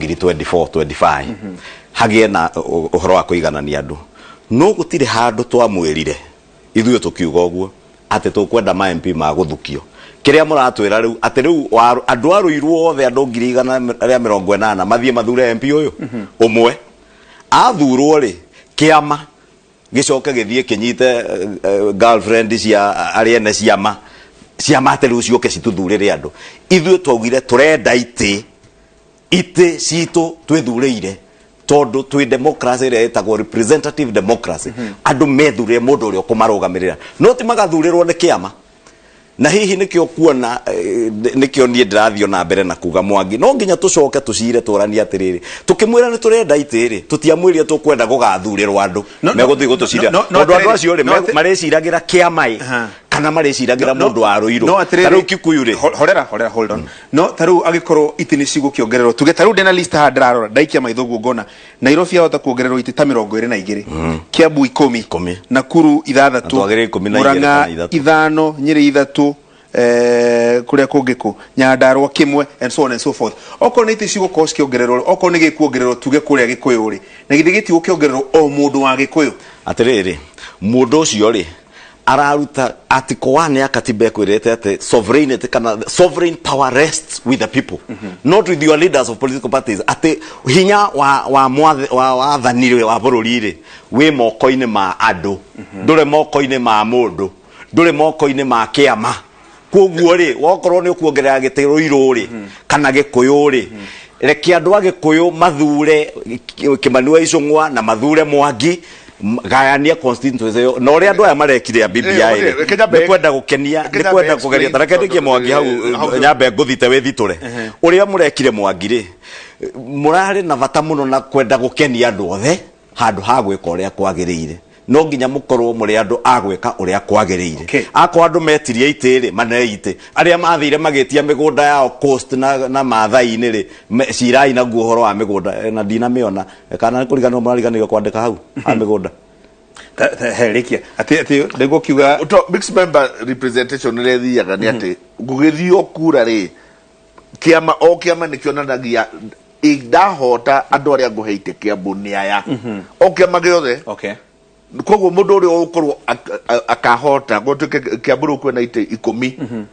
ngiri 24 25 hagĩe na ũhoro wa kũiganania andũ. No gũtirĩ handũ twamwĩrire ithuĩ tũkiuga ũguo atĩ tũkwenda ma MP ma gũthukio. Kĩrĩa mũratwĩra rĩu atĩ rĩu andũ a Ruiru othe, andũ 180,000, mathiĩ mathure MP ũyũ ũmwe athurwo rĩ, kĩama gĩcoke gĩthiĩ kĩnyite girlfriend cia arĩa ene ciama, ciama atĩ rĩu ciũke cituthurĩre andũ. Ithuĩ twaugire tũrenda itĩ citũ twĩthurĩire, tondũ twĩ democracy ĩrĩa ĩtagwo representative democracy. Andũ methurĩre mũndũ ũrĩa ũkũmarũgamĩrĩra, no ti magathurĩrwo nĩ kĩama. Na hihi nĩkĩo kuona nĩkĩo niĩ ndĩrathiĩ na mbere na kuga Mwangi no nginya tũcoke tũcire tũranie atĩrĩrĩ, tũkĩmwĩra nĩ tũrenda itĩ rĩ, tũtiamwĩrire tũkwenda gũgathurĩrwo andũ megũthiĩ gũtũcirĩra, tondũ andũ acio rĩ, marĩciragĩra kĩama ĩ kana marĩciragĩra mũndũ wa Rũirũ. No atĩrĩrĩ, Ta rĩu Kikuyu rĩ, Horera, horera, hold on. No ta rĩu angĩkorwo itĩ nĩ cigũkĩongererwo, tuge ta rĩu ndĩna list haha ndĩrarora, ndaikia maitho ũguo ngona Nairobi yahota kuongererwo itĩ ta 22, Kiambu 10, 10. Nakuru 6, Na twagĩrĩire 12 Murang'a kana 3. 5, Nyĩrĩ 3, kũrĩa kũngĩ kũ Nyandarua 1, and so on and so forth. Okorwo nĩ itĩ cigũkorwo cikĩongererwo, okorwo nĩ gĩkuongererwo tuge kũrĩa Gĩkũyũ rĩ, na githĩ gĩtigũkĩongererwo o mũndũ wa Gĩkũyũ? Atĩrĩrĩ, mũndũ ũcio rĩ, araruta article 1 ya katiba ĩkwĩrĩte atĩ sovereignty kana sovereign power rests with the people, not with your leaders of political parties, atĩ hinya wa mwathe, wa wathani wa bũrũri rĩ, wĩ moko-inĩ ma andũ, ndũrĩ moko-inĩ ma mũndũ, ndũrĩ moko-inĩ ma kĩama. Koguo rĩ, wokorwo nĩ ũkuongerera gĩtĩ Rũirũ rĩ, kana Gĩkũyũ rĩ, reke andũ a Gĩkũyũ mathure Kĩmani wa Icũng'wa na mathure Mwangi, gayania constituency ĩyo. Na ũrĩa andũ aya marekire a BBI rĩ, Reke nyambe- nĩ kwenda gũkenia, reke nĩ nyambe kwenda kũgeria. Ta reke explain ndĩkie, Mwangi, hau. Hau- Nyambe ngũthite wĩthitũre ũrĩa mũrekire Mwangi rĩ, mũrarĩ na bata mũno na kwenda gũkenia andũ othe handũ ha gwĩka ũrĩa kwagĩrĩire. No nginya mũkorwo mũrĩ andũ a gwĩka ũrĩa kwagĩrĩire. Akorwo andũ metirie itĩ rĩ, manei itĩ. Arĩa mathire magĩtia mĩgũnda yao Coast na Maathai-inĩ rĩ, cirai naguo ũhoro wa mĩgũnda. Na ndinamĩona. Kana nĩ kũriganĩrwo mũrariganĩirwo kwandĩka hau ha mĩgũnda? He rĩkia atĩ nĩguo kiuga. To mixed member representation ĩrĩa ĩthiaga nĩ atĩ gũgĩthio kura rĩ, kĩama o kĩama nĩ kĩonanagia ĩ ndahota andũ arĩa ngũhe itĩ Kĩambu nĩ aya, o kĩama gĩothe. Koguo mũndũ ũrĩa ũgũkorwo akahota gũtuĩke Kĩambu rĩu kwĩna itĩ 10,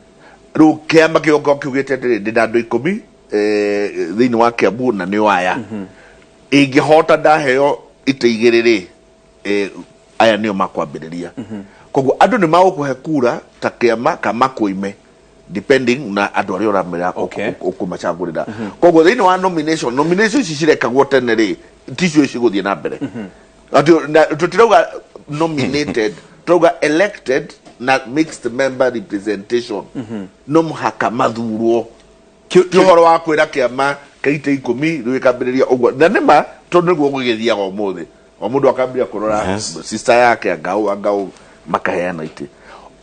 rĩu kĩama kĩgokorwo kiugĩte atĩrĩ, ndĩna andũ 10 thĩinĩ wa Kĩambu na nĩo aya ingĩhota ndaheo itĩ 2 rĩ, aya nĩo makwambĩrĩria. Koguo andũ nĩ magũkũhe kura ta kĩama kana makũime, depending na andũ arĩa ũramera ũkũmacagũrĩra. Koguo thĩinĩ wa nomination ici cirekagwo tene rĩ, ticio cigũthiĩ na mbere. Atĩ tũtirauga nominated, tũrauga elected na mixed member representation. No mũhaka mathurwo. Ti ũhoro wa kwĩra kĩama kĩa itĩ 10 rĩu ĩkambĩrĩria ũguo, na nĩma tondũ nĩguo gũgĩthiaga ũmũthĩ, o mũndũ akambĩrĩria kũrora sister yake, angau angau makaheana itĩ.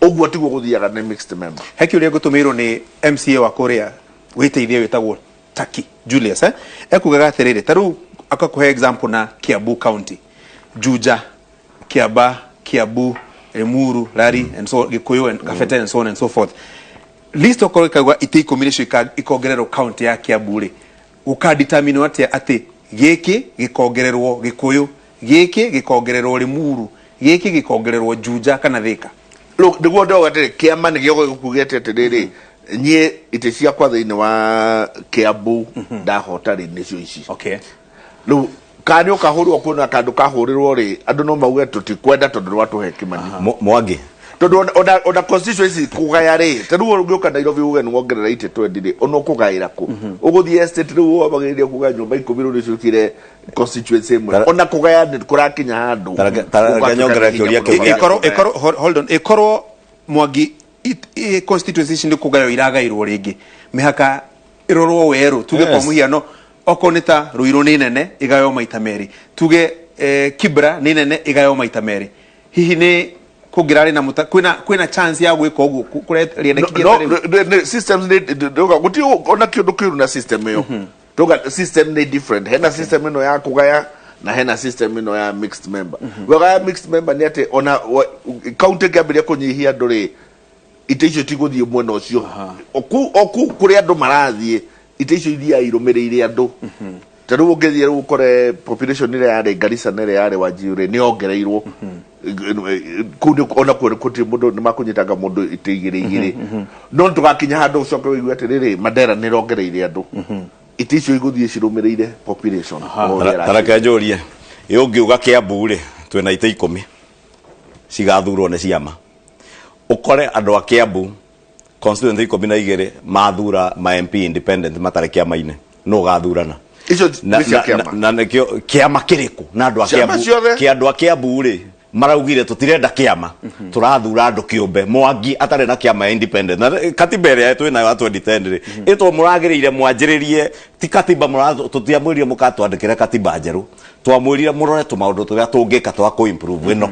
Ũguo tiguo gũthiaga nĩ mixed member. He kĩũria ngũtũmĩirwo nĩ MCA wa kũrĩa wĩteithie wĩtagwo Taki Julius, ekugaga atĩrĩrĩ, ta rĩu akakũhe example na Kiambu County, Juja, Kiaba, Kiambu, Limuru, Lari and so Gikuyu and Kabete and so on and so forth. List okorwo ikauga itĩ 10 nĩcio ikongererwo county ya Kiambu rĩ, gũka determine atĩa atĩ gĩkĩ gĩkongererwo Gĩkũyũ, gĩkĩ gĩkongererwo Limuru, gĩkĩ gĩkongererwo Juja kana Thika? Rĩu nĩguo ndoga atĩrĩ, kĩama nĩgĩo gĩkugĩte atĩrĩrĩ, niĩ itĩ ciakwa thĩinĩ wa Kĩambu ndahota rĩ, nĩcio ici. Rĩu kana nĩ ũkahũrwo kuona kandũ kahũrĩrwo rĩ, andũ no mauge tũtikwenda tondũ nĩwatũhe Kĩmani. Mwangi. Tondũ ona constituency kũgaya rĩ, ta rĩu ũngĩũka Nairobi uge nĩ wongerera itĩ 20 rĩ, ona ũkũgaĩra kũ? Ũgũthiĩ estate rĩu wambagĩrĩria kũgaya nyũmba 10 rĩu nĩciũkire constituency ĩmwe. Ona kũgaya nĩ kũrakinya handũ Ta reke gũgatuĩka nyongerere nĩ hinya kĩũria mũno kĩu. kũgaya. Ĩkorwo hold on, ĩkorwo Mwangi constituency ici nĩ kũgaywo iragairwo rĩngĩ, mĩhaka ĩrorwo werũ, tuge kwa mũhiano okorwo nĩ ta Ruiru nĩ nene ĩgaywo maita merĩ, tuge Kibra nĩ nene ĩgaywo maita merĩ, hihi nĩ kũngĩrarĩ na mũta kwĩna chance ya gwĩka ũguo kũrĩa No, systems nĩ ndauga gũtirĩ ona kĩũndũ kĩũru na system ĩyo. Ndauga system nĩ different. Hena system ĩno ya kũgaya na hena system ĩno ya mixed member. Wega ya mixed member nĩ atĩ ona county ĩngĩambĩrĩria kũnyihia andũ rĩ, itĩ icio tigũthiĩ mwena ũcio. O kũu kũrĩa andũ marathiĩ, itĩ icio ithiaga irũmĩrĩire andũ. Ta rĩu ũngĩthiĩ rĩu ũkore population ĩrĩa yarĩ Garissa na ĩrĩa yarĩ Wajir rĩ, nĩ yongereirwo. Kũu onakuo gũtirĩ mũndũ, nĩ makũnyitanga mũndũ itĩ igĩrĩ igĩrĩ. No tũgakinya handũ ũcoke ũigue atĩrĩrĩ, Mandera nĩ ĩrongereire andũ. Itĩ icio igũthiĩ cirũmĩrĩire population o ũrĩa ĩrathiĩ. Tareke njũrie, ĩ ũngiuga Kiambu rĩ, twĩna itĩ 10 cigathurwo nĩ ciama, ũkore andũ a Kiambu constituency 12 mathura ma MP independent matarĩ kĩama-inĩ, nũ ũgathurana? Icio Na- nĩ cia na- kĩama. na nĩkĩo kĩama kĩrĩkũ? Na andũ a Ciama Kiambu, ciothe. kĩa andũ a Kiambu rĩ, maraugire tũtirenda kĩama, tũrathura andũ kĩũmbe. Mwangi atarĩ na kĩama, independent, na katiba ĩrĩa twĩ nayo ya 2010 rĩ, ĩtwo mũragĩrĩire mwanjĩrĩrie, ti katiba tũtiamwĩrire mũkatwandĩkĩre katiba njerũ, twamwĩrire mũrore tũmaũndũ tũrĩa tũngĩka twa kũ improve ĩno.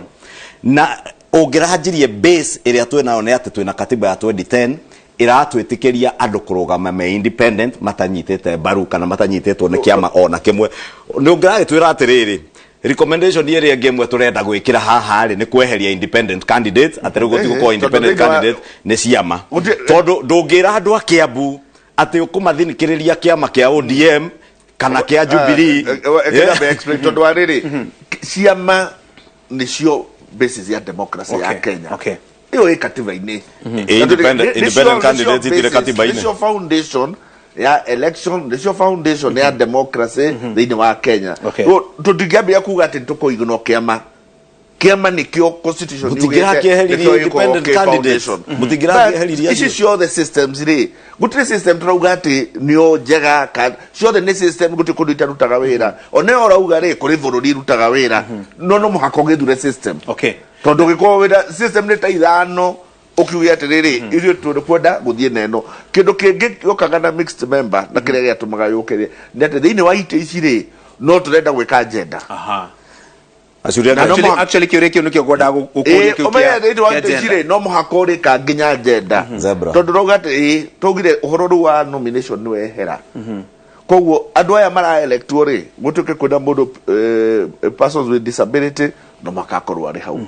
Na ũngĩranjirie base ĩrĩa twĩ nayo nĩ atĩ twĩna katiba ya 2010 ĩratwĩtĩkĩria andũ kũrũgama me independent, matanyitĩte mbaru kana matanyitĩtwo nĩ kĩama ona kĩmwe. Nĩ ũngĩragĩtwĩra atĩrĩrĩ, recommendation ĩrĩa ĩngĩ ĩmwe tũrenda gwĩkĩra haha rĩ, nĩ kweheria independent candidates, atĩ rĩu gũtigũkorwo Tondũ independent thĩinĩ wa- candidate, nĩ ciama. Gũtirĩ- Tondũ ndũngĩra andũ a Kiambu atĩ ũkũmathinikĩrĩria kĩama kĩa ODM kana kĩa Jubilee. Ĩkĩambe explain, tondũ wa rĩrĩ, ciama nĩcio basis ya democracy ya Kenya. Ĩyo ĩ katiba-inĩ. Independent candidate itirĩ katiba-inĩ. Nĩcio foundation ya election, nĩcio foundation ya democracy thĩinĩ wa Kenya. Rĩu tũtingĩambĩrĩria kuga atĩ tũkũignore kĩama. Kĩama nĩkĩo constitution yugĩte Mũtingĩrakĩeheririe nĩkĩo gĩkoragwo independent kĩ candidates. foundation. Mũtingĩrakĩeheririe But ici acio. ciothe systems rĩ, gũtirĩ system tũrauga atĩ nĩyo njega, ciothe nĩ system, gũtirĩ kũndũ itarutaga wĩra. Ona ĩyo ũrauga rĩ, kũrĩ bũrũri irutaga wĩra, no mũhaka ũgĩthure system. Tondũ ũngĩkorwo wĩna system nĩ ta ithano, ũkiuge atĩrĩrĩ, ithuĩ tũrĩ kwenda gũthiĩ na ĩno. Kĩndũ kĩngĩ gĩũkaga na mixed member na kĩrĩa gĩatũmaga yũke rĩ, nĩ atĩ thĩinĩ wa itĩ ici rĩ, no tũrenda gwĩka agenda. Acuria Na no Actually, mũhaka- actually kĩũria kĩu nĩkĩo ngwendaga gũkũria, kĩu ũmenye kĩa thĩinĩ wa kĩa itĩ ici gender. rĩ, no mũhaka ũrĩka nginya agenda. Zebra. Tondũ rauga atĩ ĩ, twaugire ũhoro rĩu wa nomination nĩ wehera, koguo andũ aya maraelectwo rĩ, gũtuĩke kwĩna mũndũ persons with disability no mũhaka akorwo arĩ hau,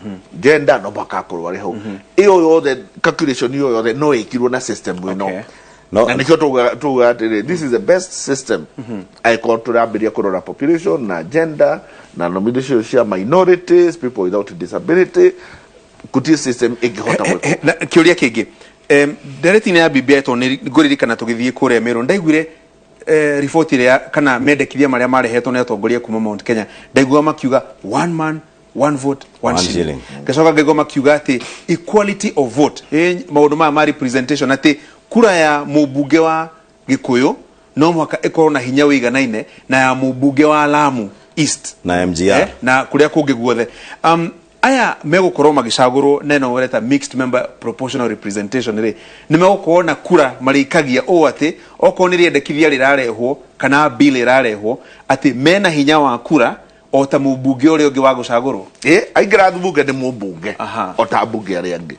gender no mũhaka akorwo arĩ hau, ĩyo yothe calculation ĩyo yothe no ĩkirwo na system ĩno. No- Na nĩkĩo tugaga atĩrĩ, this is the best system angĩkorwo tũrambĩrĩria kũrora population na gender na nomination cia minorities, people without disability, gũtirĩ system ĩngĩhota gwĩka. Na kĩũria kĩngĩ, ndereti-inĩ ya BBI, tondũ nĩ ngũririkana tũgĩthiĩ kũrĩa Meru, ndaiguire riboti ĩrĩa kana mendekithia marĩa marehetwo nĩ atongoria kuma Mount Kenya, ndaiguaga makiuga one man, one vote, one One shilling. shilling. Ngacoka ngaigua makiuga atĩ equality of vote, maũndũ maya ma representation, atĩ kura ya mũmbunge wa Gĩkũyũ no mũhaka ĩkorwo na hinya ũiganaine na ya mũmbunge wa Lamu East na MGR. Na kũrĩa kũngĩ guothe. Aya megũkorwo magĩcagũrwo na ĩno ũreta mixed member proportional representation rĩ, nĩ megũkorwo na kura marĩikagia ũũ atĩ okorwo nĩ rĩendekithia rĩrarehwo kana bill ĩrarehwo, atĩ mena hinya wa kura o ta mũmbunge ũrĩa ũngĩ wa gũcagũrwo. Ĩ aingĩra mbunge nĩ mũmbunge o ta mbunge arĩa angĩ.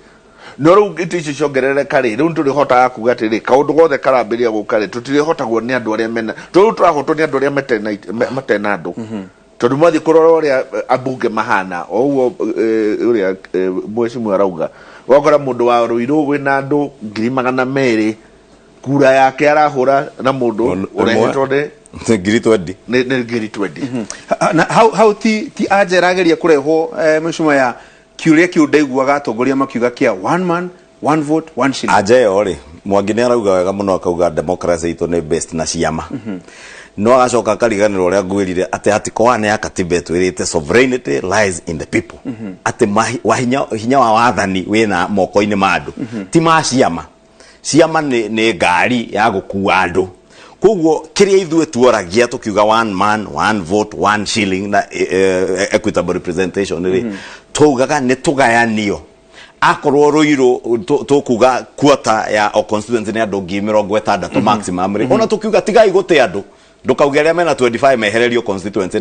No rĩu itĩ icio ciongerereka rĩ, rĩu nĩtũrĩhotaga kuga atĩrĩ, kaũndũ gothe karambĩrĩria gũka rĩ, tũtirĩhotagwo nĩ andũ arĩa mena, tondũ rĩu tũrahotwo nĩ andũ arĩa matena andũ. Tondũ mwathiĩ kũrora ũrĩa ambunge mahana, o ũguo ũrĩa mheshimiwa arauga, ũgakora mũndũ wa Ruiru wĩna andũ 200,000, kura yake arahũra na mũndũ ũrehetwo nĩ Nĩ 20,000. Nĩ 20,000. Na hau ti anja ĩrageria kũrehwo, mheshimiwa, ya kĩũria kĩu ndaiguaga atongoria makiuga kĩa one man, one vote, one shilling. Anja ĩyo rĩ, Mwangi nĩ arauga wega mũno, akauga democracy itũ nĩ based na ciama, no agacoka akariganĩrwo ũrĩa ngwĩrire atĩ article 1 ya katiba ĩtwĩrĩte sovereignty lies in the people, atĩ hinya wa wathani wĩna moko-inĩ ma andũ, ti ma ciama. Ciama nĩ ngari ya gũkua andũ. Koguo kĩrĩa ithuĩ tuoragia tũkiuga one man, one vote, one shilling na equitable representation rĩ, twaugaga nĩ tũgayanio. Akorwo Ruiru tũkuga quota ya o constituency nĩ andũ 60,000 maximum rĩ, ona tũkiuga tigai gũte andũ, ndũkauge arĩa mena 25 mehererio constituency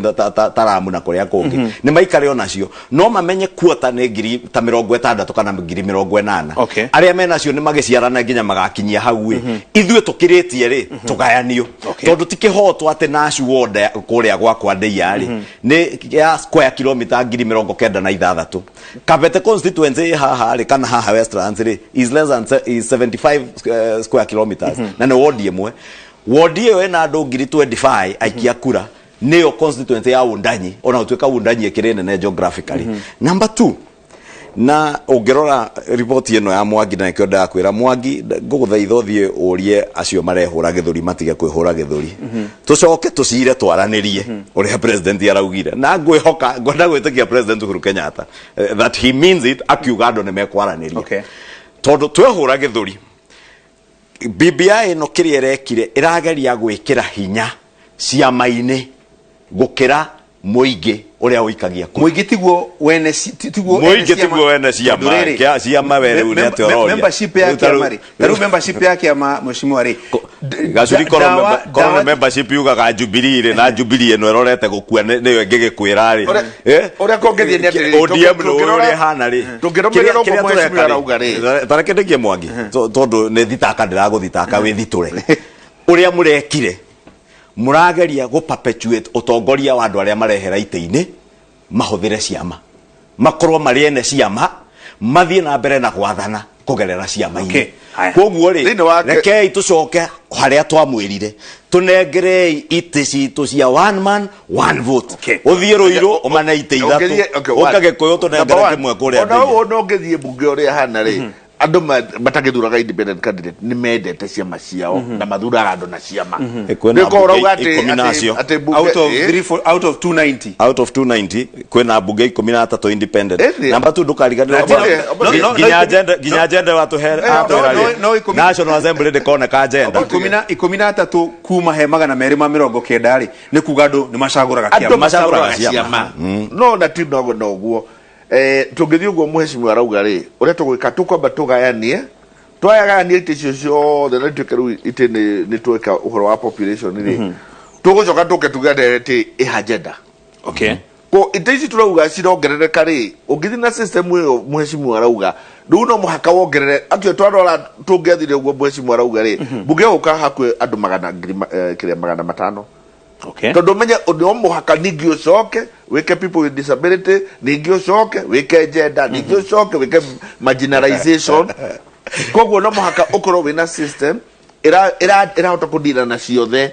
ta Lamu na kũrĩa kũngĩ, nĩ maikare onacio, no mamenye quota nĩ ngiri ta 60 kana 80,000. Arĩa menacio nĩ magĩciarana nginya magakinyia hau ĩ, ithuĩ tũkĩrĩtie rĩ, tũgayanio. Tondũ ti kĩhoto atĩ Nash ward kũrĩa gwakwa Ndeiya rĩ, nĩ ya square kilomita 96,000. Kabete constituency ĩ haha rĩ, kana haha Westlands rĩ, is less than is 75 square kilometers, na nĩ ward ĩmwe. Ward ĩyo ĩna andũ 25,000 aikia kura. Nĩyo constituency ya Wundanyi, ona gũtuĩka Wundanyi ĩkĩrĩ nene geographically. Number two, na ũngĩrora riboti ĩno ya Mwangi, na nĩkĩo ndakwĩra Mwangi, ngũgũthaitha ũthiĩ ũrie acio marehũra gĩthũri matige kwĩhũra gĩthũri, tũcoke tũcire twaranĩrie ũrĩa president araugire. Na ngwĩhoka, ngwenda gwĩtĩkia President Uhuru Kenyatta, that he means it akiuga andũ nĩ mekwaranĩria. Tondũ twehũra gĩthũri, BBI ĩno kĩrĩa ĩrekire, ĩrageria gwĩkĩra hinya ciama-inĩ gũkĩra mũingĩ ũrĩa ũikagia kura. Mũingĩ tiguo wene tiguo ene Mũingĩ tiguo wene ciama. Tondũ rĩrĩ, Ciama we rĩu nĩ atĩa ũroria? Membership ya Rĩu ta rĩu- kĩama rĩ, ta rĩu membership ya kĩama, mheshimiwa rĩ, Gacuri, korwo korwo nĩ membership yugaga Jubilee rĩ, na Jubilee ĩno ĩrorete gũkua nĩyo ĩngĩgĩkwĩra rĩ. Ũrĩa kũngĩthiĩ nĩ atĩrĩrĩ, ODM nĩ ũrĩa ĩhana rĩ. Tũngĩrũmĩrĩra Kĩrĩa ũguo kĩrĩa mheshimiwa tũreka arauga rĩ. rĩ, ta reke ndĩkie Mwangi, tondũ nĩ thitaka ndĩragũthitaka wĩthitũre. Ũrĩa mũrekire, mũrageria gũ perpetuate ũtongoria wa andũ arĩa marehera itĩ-inĩ, mahũthĩre ciama, makorwo marĩ ene ciama, mathiĩ na mbere na gwathana kũgerera ciama-inĩ. Okay, haya. Koguo rĩ, Thĩinĩ wa rekei tũcoke harĩa twamwĩrire, tũnengerei itĩ citũ cia one man one vote. Ũthiĩ Rũirũ ũmane itĩ ithatũ, Ũngĩthiĩ- okay, ũke one. Gĩkũyũ tũnengere Number one, kĩmwe kũrĩa ona thĩinĩ. ũguo no ũngĩthiĩ mbunge ũrĩa hana rĩ, andũ matagĩthuraga independent candidate nĩ mendete ciama ciao na mathuraga andũ na ciama. Kwĩna Nĩ ũkorwo mbunge ũrauga atĩ- 13 atĩ- acio. atĩ mbunge- Out of 3, out of 290. Out of 290 kwĩna mbunge 13 independent. Namba tu ndũkariganĩrwo No, nginya agenda, no, nginya agenda watũhe atwĩra no, rĩ, no, ikũmi- National Assembly ndĩkoneka agenda. 13 kuma he 290 rĩ, nĩ kuga andũ nĩ macagũraga andũ kĩama. Macagũraga macagũraga ciama. ciama, no na ti noguo noguo. Tũngĩthiĩ ũguo mheshimiwa arauga rĩ, ũrĩa tũgwĩka, tũkwamba tũgayanie, twayagayania itĩ icio ciothe na ituĩke rĩu itĩ nĩ tweka ũhoro wa population rĩ, tũgũcoka tũke tuge atĩ ĩha agenda. Ko itĩ ici tũrauga cirongerereka rĩ, ũngĩthiĩ na system ĩyo mheshimiwa arauga, rĩu no mũhaka wongerere. Actually twarora, tũngĩathire ũguo mheshimiwa arauga rĩ, mbunge gũka hakuhĩ andũ magana ngiri kĩrĩa 500. Tondũ menye no mũhaka ningĩ ũcoke wĩke people with disability, ningĩ ũcoke wĩke gender, ningĩ ũcoke wĩke marginalization. Koguo no mũhaka ũkorwo wĩna system ĩrahota kũdira na ciothe,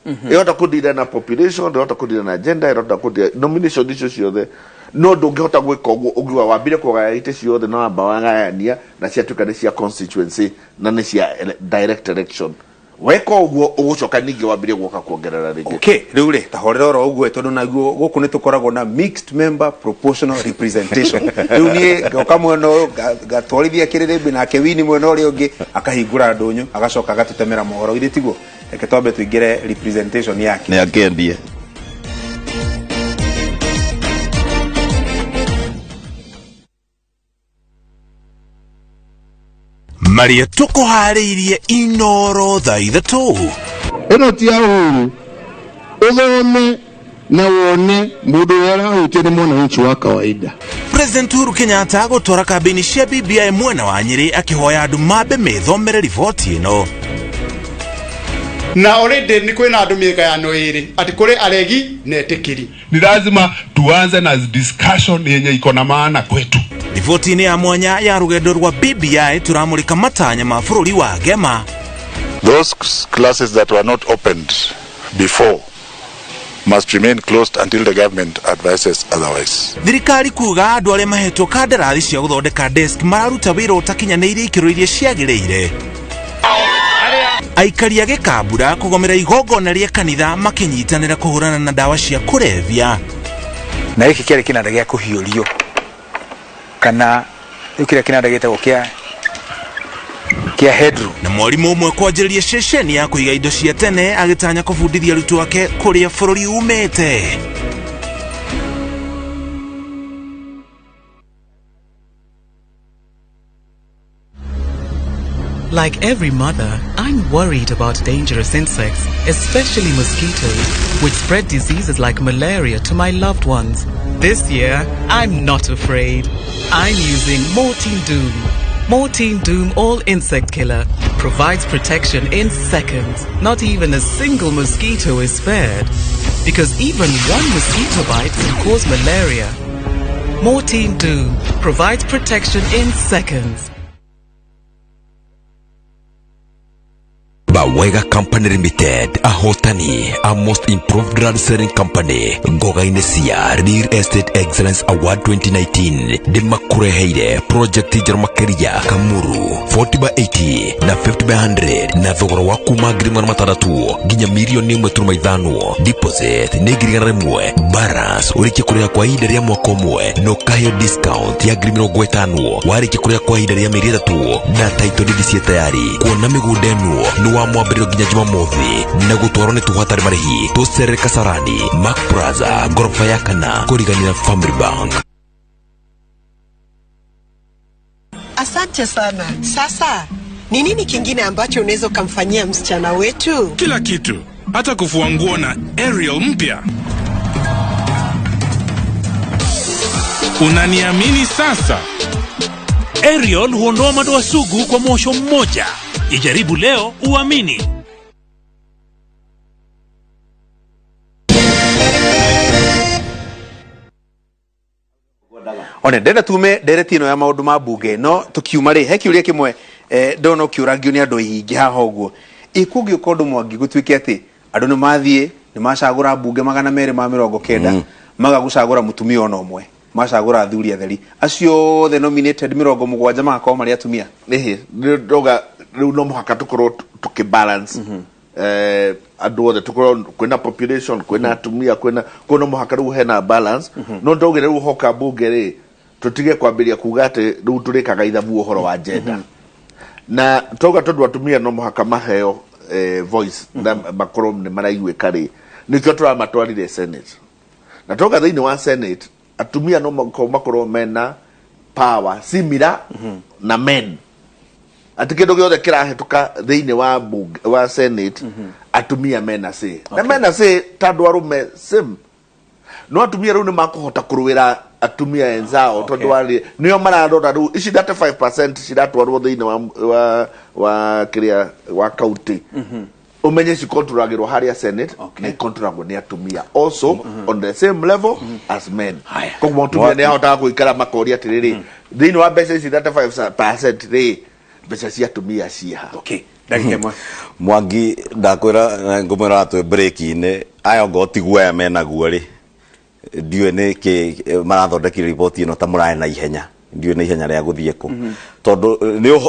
ĩrahota kũdira na population, ĩrahota kũdira na gender, ĩrahota kũdira nomination icio ciothe. No ndũngĩhota gwĩka ũguo ũngiuga wambire kũgaya itĩ ciothe na wamba wagayania na ciatuĩka nĩ cia constituency na nĩ cia direct election. Weka ũguo ũgũcoka ningĩ wambirie guoka kuongerera rĩngĩ. Okay, rĩu rĩ, tahorera oro ũguo, tondũ naguo gũkũ nĩ tũkoragwo na mixed member proportional representation. Rĩu niĩ ngoka mwena ũyũ ngatwarithia kĩrĩrĩmbĩ, nake wini mwena ũrĩa ũngĩ akahingũra ndũnyũ, agacoka agatũtemera mohoro. Githĩ tiguo? Reke twambe tũingĩre representation yake. Nĩ akĩendie. Marĩa tũkũharĩirie Inoro thaa 3. Ĩno ti ya Uhuru, ũthome na wone mũndũ ũrĩa arahutio nĩ mwananchi wa kawaida. President Uhuru Kenyatta gũtwara kambĩini cia BBI mwena wa Nyĩrĩ, akĩhoya andũ mambe methomere riboti ĩno. Na already nĩ kwĩna andũ mĩgayano ĩrĩ, atĩ kũrĩ aregi na etĩkĩri. Ni lazima tuanze na discussion yenye iko na maana kwetu. Riboti-inĩ ya mwanya ya rũgendo rwa BBI, tũramũrĩka matanya ma bũrũri wa Gema. Those classes that were not opened before must remain closed until the government advises otherwise. Thirikari kuga andũ arĩa mahetwo kandarathi cia gũthondeka desk mararuta wĩra ũtakinyanĩirie ikĩro iria ciagĩrĩire. Aikari a Gĩkambura kũgomera igongona rĩa kanitha makĩnyitanĩra kũhũrana na ndawa cia kũrebia. Na gĩkĩ kĩarĩ kĩnanda gĩa kũhiũrio, kana rĩu kĩrĩa kĩnanda gĩtagwo kĩa hedru. Na mwarimũ ũmwe kwanjĩrĩria ceceni ya kũiga indo cia tene, agĩtanya kũbundithia arutwo ake kũrĩa bũrũri umĩte. Like every mother, I'm worried about dangerous insects, especially mosquitoes, which spread diseases like malaria to my loved ones. This year, I'm not afraid. I'm using Mortein Doom. Mortein Doom All Insect Killer provides protection in seconds. Not even a single mosquito is spared. Because even one mosquito bite can cause malaria. Mortein Doom provides protection in seconds. Bawega Company Limited ahotani a Most Improved Land Selling Company ngoga-inĩ cia Real Estate Excellence Award 2019 nĩmakũreheire project njerũ makĩria Kamuru 40 by 80 na 50 by 100 na thogora wa kuma 600,000 nginya 1.5 million. Deposit nĩ 100,000, balance ũrĩkie kũrĩha kwa ihinda rĩa mwaka ũmwe na ũkaheo discount ya 50,000 warĩkia kũrĩha kwa ihinda rĩa mĩeri 3 na title deed ciĩ tayari. Kuona mĩgũnda ĩno nĩ wa mwambĩrĩrio nginya Jumamothi na gũtwarwo nĩ tũhũ hatarĩ marĩhi. Tũcerere Kasarani Mark Plaza ngoroba ya kana kũrigania na Family Bank. Asante sana. Sasa ni nini kingine ambacho unaweza ukamfanyia msichana wetu? Kila kitu, hata kufua nguo na Ariel mpya. Unaniamini sasa? Ariel huondoa madoa sugu kwa mwosho mmoja. Ijaribu leo uamini. One ndenda tume ndereti ĩno ya maũndũ ma mbunge, no tukiuma rĩ, he kĩũria kĩmwe ndona ũkĩũrangio nĩ andũ aingĩ haha ũguo. Ĩ kũngĩũka ũndũ Mwangi gũtuĩke atĩ andũ nĩ mathiĩ nĩ macagũra mbunge 290, maga gũcagũra mũtumia ona ũmwe, macagũra athuri atheri, acio othe nominated 70 magakorwo marĩ atumia? Ĩhĩ, nĩ ndauga rĩu no mũhaka tũkorwo tũkĩ balance andũ othe, tũkorwo kwĩna population, kwĩna atumia, kwĩna kwĩ no mũhaka rĩu hena balance. No ndaugire rĩu hoka mbunge rĩ, tũtige kwambĩrĩria kuga atĩ rĩu tũrĩkaga ithabu ũhoro wa gender, na twauga tondũ atumia no mũhaka maheo voice na makorwo nĩ maraiguĩka rĩ, nĩkĩo tũramatwarire Senate. Na twauga thĩinĩ wa Senate atumia no makorwo mena power similar na men, atĩ kĩndũ gĩothe kĩrahĩtũka thĩinĩ wa bunge, wa Senate, atumia mena say na mena say ta andũ arũme same, no atumia rĩu nĩ makũhota kũrũĩra atumia enzao tondũ warĩ nĩo mararora rĩu ici 35% ciratwarwo thĩinĩ wa kĩrĩa wa county, umenye cikontrolagĩrwo harĩa Senate na ikontrolagwo nĩ atumia also on the same level as men. Koguo mũtumia nĩ ahotaga gũikara makoria atĩrĩrĩ, thĩinĩ wa mbeca ici 35% rĩ, mbeca cia atumia ciĩha? Okay, ndagĩka ĩmwe. Mwangi, ndakwĩra ngũmwĩra twĩ break-inĩ aya, ongorwo ti guoya menaguo rĩ, ndiũĩ nĩ kĩ marathondekire riboti ĩno ta mũrarĩ na ihenya, ndiũĩ nĩ ihenya rĩa gũthiĩ kũ, tondũ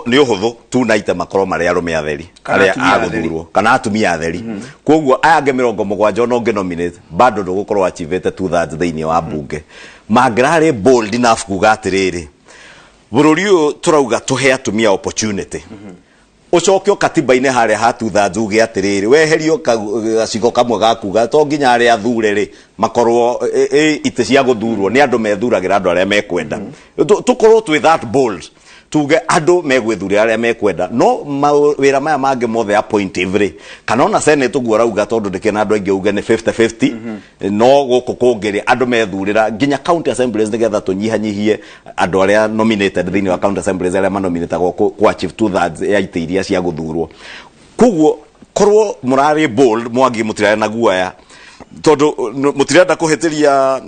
nĩ ũhũthũ tu naite makorwo marĩ arũme atheri kana arĩa atumia atheri. Agũthurwo kana atumia atheri. Koguo aya angĩ 70 ona ũngĩ nominate bado ndũgũkorwo achievete 2/3 thĩinĩ wa mbunge. Mangĩrarĩ bold enough kuga atĩrĩrĩ, bũrũri ũyũ tũrauga tũhe atumia opportunity, ũcoke katiba-inĩ harĩa ha 2/3 uge atĩrĩrĩ, weherio gacigo kamwe gakuga to nginya arĩa athure rĩ makorwo itĩ cia gũthurwo nĩ andũ methuragĩra andũ arĩa mekwenda. Tũkorwo twĩ that bold tuge andũ megwĩthurĩra arĩa mekwenda, no mawĩra maya mangĩ mothe appointive rĩ, kana ona Senate ũguo ũrauga, tondũ ndĩkĩrĩ na andũ aingĩ, uge nĩ 50-50, no gũkũ kũngĩ rĩ, andũ methurĩra nginya county assemblies nĩgetha tũnyihanyihie andũ arĩa nominated thĩinĩ wa county assemblies, arĩa manominatagwo kũ achieve 2/3 ya itĩ iria cia gũthurwo. Koguo korwo mũrarĩ bold, Mwangi, mũtirarĩ na guoya tondũ mũtirenda kũhĩtĩria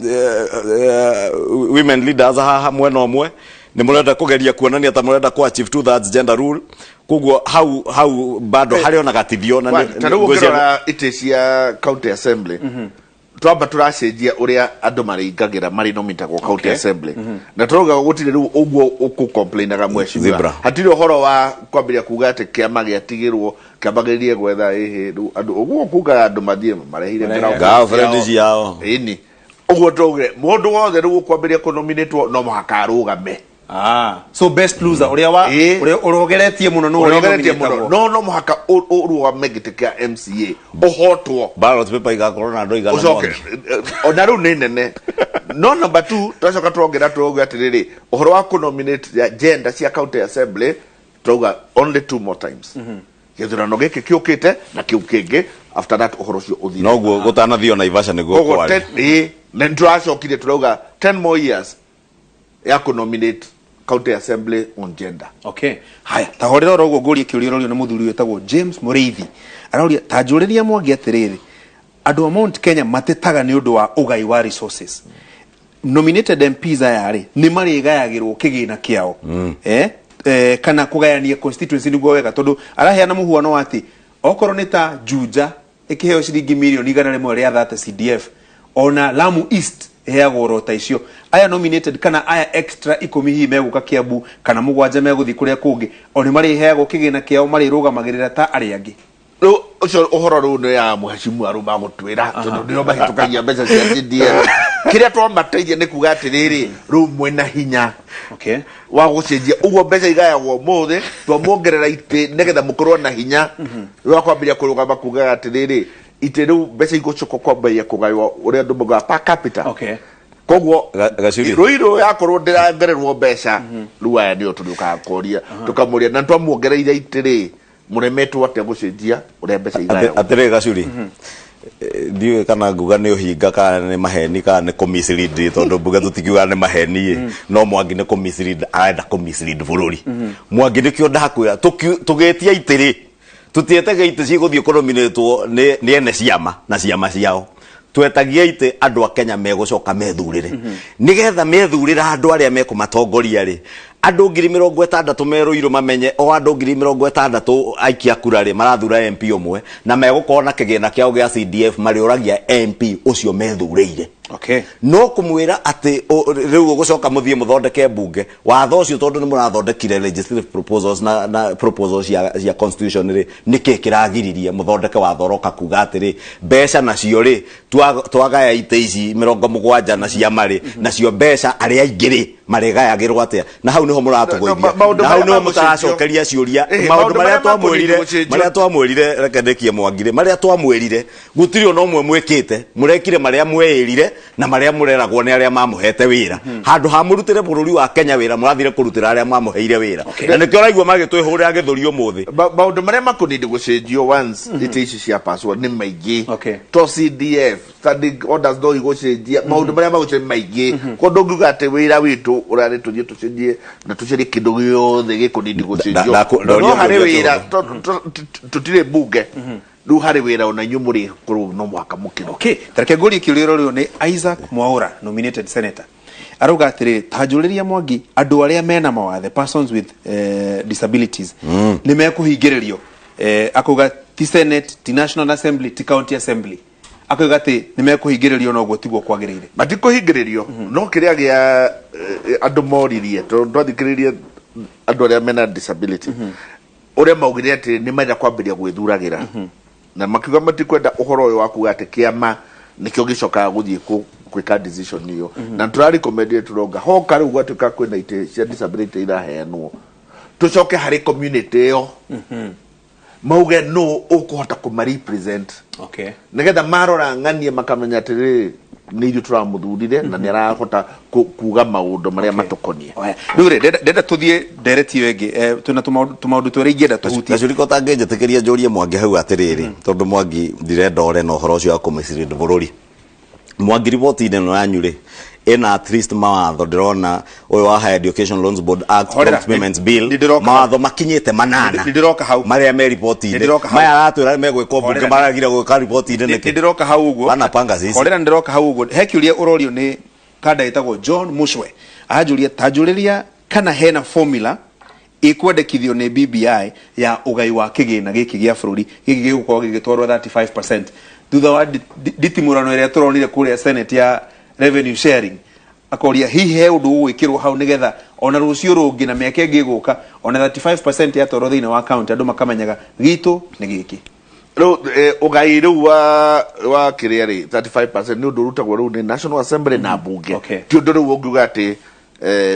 women leaders haha mwena ũmwe, nĩ mũrenda kũgeria kuonania ta mũrenda ku achieve 2/3 gender rule. Koguo hau hau bado harĩ ona gatithio na Ta rĩu ngwĩciria- ũngĩrora itĩ cia county assembly, twamba tũracenjia ũrĩa andũ marĩingagĩra marĩ nominatagwo county assembly, na tũrauga gũtirĩ rĩu ũguo ũkũ-complainaga mheshimiwa. Zebra. Hatirĩ ũhoro wa kwambĩrĩria kuga atĩ kĩama gĩatigĩrwo kĩambagĩrĩrie gwetha ĩhĩ rĩu andũ ũguo kugaga andũ mathiĩ marehire girlfriend ciao. Ĩni, ũguo tũge mũndũ wothe rĩu ũkwambĩrĩria kũnominatwo no mũhaka arũgame. Ah, so best loser, ũrĩa wa ũrĩa ũrogeretie mũno nĩwe ũrĩa ũgeretie mũno. ũrĩnominatagwo. No mũhaka ũrũgame gĩtĩ kĩa MCA ũhotwo. Ballot paper igakorwo na andũ aigana? Ũcoke Mwangi? Ona rĩu nĩ nene, no number two twacoka twongera turauga atĩrĩrĩ, ũhoro wa kũnominate ya gender cia county assembly, turauga only two more times, gĩthurano gĩkĩ kĩũkĩte na kĩu kĩngĩ, after that ũhoro ũcio ũthire. Noguo gũtanathiĩ Naivasha nĩguo Koguo kwarĩ. ĩĩ, na nĩtũracokire turauga 10 more years ya kũnominate county assembly on gender. Okay, haya, ta horera oro ũguo, ngũrie kĩũria ũrorio nĩ mũthuri wĩtagwo James Mũrĩithi. Aroria, ta njũrĩria Mwangi atĩrĩrĩ, andũ a Mount Kenya matetaga nĩ ũndũ wa ũgai wa resources. Nominated MPs aya rĩ, nĩ marĩgayagĩrwo kĩgĩna kĩao, eh, kana kũgayania constituency nĩguo wega? Tondũ araheana mũhuano wa atĩ Okorwo nĩ ta Juja ĩkĩheo ciringi mirioni 100 rĩa 30 CDF, ona Lamu East ĩheagwo oro ta icio. Aya nominated kana aya extra 10 hihi megũka Kiambu kana mũgwanja megũthiĩ kũrĩa kũngĩ, o nĩ marĩheagwo kĩgĩna kĩao, marĩrũgamagĩrĩra ta arĩa angĩ. Rĩu ũcio ũhoro rĩu nĩ ya mũhecimu arũ magũtwĩra, tondũ nĩo mahĩtũkagia mbeca cia CDF. Kĩrĩa twamateithia nĩ kuga atĩrĩrĩ, rĩu mwĩna hinya wa gũcenjia ũguo mbeca igayagwo ũmũthĩ, twamuongerera itĩ nĩgetha mũkorwo na hinya wa kwambĩrĩria kũrũgama kugaga atĩrĩrĩ, itĩ rĩu mbeca igũcoka kwambĩrĩria kũgaywo ũrĩa andũ maugaga per capita. Koguo Gacuri. Rũirũ yakorwo ndĩrongererwo mbeca, rĩu aya nĩo tũrĩũkaga kũria, tũkamũria na twamuongereire itĩ rĩ, mũremetwo atĩa gũcenjia ũrĩa mbeca igayagwo? Atĩrĩ Gacuri, ndiũĩ kana nguga nĩ ũhinga kana nĩ maheni kana nĩ kũ-mislead, tondũ mbuge tũtikiuga nĩ maheni ĩ. No Mwangi nĩ kũ-mislead arenda kũ-mislead bũrũri. Mwangi, nĩkĩo ndakwĩra tũgĩtia itĩ rĩ, tũtietagia itĩ cigũthiĩ kũnominĩtwo nĩ ene ciama na ciama ciao. Twetagia itĩ andũ a Kenya megũcoka methurĩre, nĩgetha methurĩra andũ arĩa mekũmatongoria rĩ, andũ 60,000 merũirũ mamenye o andũ 60,000 aikia kura rĩ, marathura MP ũmwe na megũkorwo na kĩgĩna kĩao gĩa CDF, marĩũragia MP ũcio methurĩire. No kũmwĩra atĩ rĩu ũgũcoka mũthiĩ mũthondeke mbunge watho ũcio, tondũ nĩ mũrathondekire legislative proposals na proposals cia constitution rĩ, nĩkĩ kĩragiririe mũthondeke watho ũroka kuga atĩrĩ, mbeca nacio rĩ, twagaya itĩ ici 70 na ciama rĩ, nacio mbeca arĩa aingĩ rĩ, marĩgayagĩrwo atĩa? Na hau nĩho mũratũgũithia. Maũndũ Na hau marĩa nĩho magũcenjio. mũtaracokeria ciũria. Maũndũ Maũndũ marĩa marĩa twamwĩrire, makũcenjio. marĩa twamwĩrire, reke ndĩkie Mwangirĩ, marĩa twamwĩrire gũtirĩ ona ũmwe mwĩkĩte. Mũrekire marĩa mweĩrire na marĩa mũreragwo nĩ arĩa mamũhete wĩra. Handũ ha mũrutĩre bũrũri wa Kenya wĩra, mũrathire kũrutĩra arĩa mamũheire wĩra, na nĩkĩo ũraigua magĩtwĩhũrĩra gĩthũri ũmũthĩ. Maũndũ marĩa makũnindi gũcenjio once itĩ ici cia paswo nĩ maingĩ, to CDF standing orders no igũcenjia. Maũndũ marĩa magũcenjia nĩ maingĩ, koguo ndũngiuga atĩ wĩra witũ ũrarĩ tũthiĩ tũcenjie na tũcenjie kĩndũ gĩothe gĩkũnindi gũcenjio. Ndoria No harĩ kĩũria wĩra kĩhũthũ. Tũtirĩ mbunge rĩu, harĩ wĩra ona inyuĩ mũrĩ korwo no mũhaka mũkĩrute. Okay, tareke ngũrie kĩũria ũrorĩo nĩ Isaac Mwaura, nominated senator. Arauga atĩrĩrĩ, ta njũrĩria Mwangi, andũ arĩa mena mawathe, persons with disabilities, nĩ mekũhingĩrĩrio? Akauga ti Senate, ti National Assembly, ti County Assembly. Akauga atĩ nĩ mekũhingĩrĩrio, na ũguo tiguo kwagĩrĩire. Matikũhingĩrĩrio, no kĩrĩa gĩa andũ moririe, tondũ twathikĩrĩrie andũ arĩa mena disability ũrĩa maugire atĩ nĩ marenda kwambĩrĩria gwĩthuragĩra, na makiuga matikwenda ũhoro ũyũ wa kuga atĩ kĩama nĩkĩo gĩcokaga gũthiĩ gwĩka decision ĩyo. Na tũrarecommendire, tũronga hoka rĩu gwatuĩka kwĩna itĩ cia disability iraheanwo, tũcoke harĩ community ĩyo mauge no ũkũhota kũma represent, nĩgetha marora ng'anie makamenya atĩrĩrĩ, nĩ ithuĩ tũramũthurire na nĩ arahota kuga maũndũ marĩa matũkoniĩ. Rĩu rĩ, ndenda tũthiĩ ndereti ĩyo ĩngĩ. Twĩna tũmaũndũ twĩrĩ ingĩenda tũhutie. Gacuriko, ũtangĩnjĩtĩkĩria njũrie Mwangi hau atĩrĩrĩ, tondũ Mwangi ndirenda ore na ũhoro ũcio wa kũmĩcirĩnd bũrũri. Mwangi, riboti-inĩ ĩno yanyu rĩ, ĩna at least mawatho ndĩrona ũyũ wa Higher Education Loans Board Act, Horera, Prompt Payments Bill, nĩ ndĩroka. Mawatho makinyĩte 8 Nĩ ndĩroka hau. marĩa me riboti-inĩ. Nĩ ndĩroka hau. Maya aratwĩra megwĩkwo mbunge, Horera. maragire gwĩka riboti-inĩ nĩkĩ? Nĩ ndĩroka hau ũguo. Wanapanga sisi. Horera, nĩ ndĩroka hau ũguo. He kĩũria ũrorio nĩ kanda ĩtagwo John Mushwe, aranjũria ta njũrĩria kana hena formula ĩkwendekithio nĩ BBI ya ũgai wa kĩgĩna gĩkĩ gĩa bũrũri gĩkĩ gĩgũkorwo gĩgĩtwarwo 35% thutha wa nditimũrano ĩrĩa tũronire kũrĩa Senate ya revenue sharing. Akoria hihi he ũndũ ũgwĩkĩrwo hau nĩgetha ona rũciũ rũngĩ na mĩaka ĩngĩ ĩgũka, ona 35% yatwarwo thĩinĩ wa county, andũ makamenyaga gitũ nĩ gĩkĩ. Rĩu ũgai rĩu wa kĩrĩa rĩ, 35% nĩ ũndũ ũrutagwo rĩu nĩ National Assembly na mbunge. Ti ũndũ rĩu ũngiuga atĩ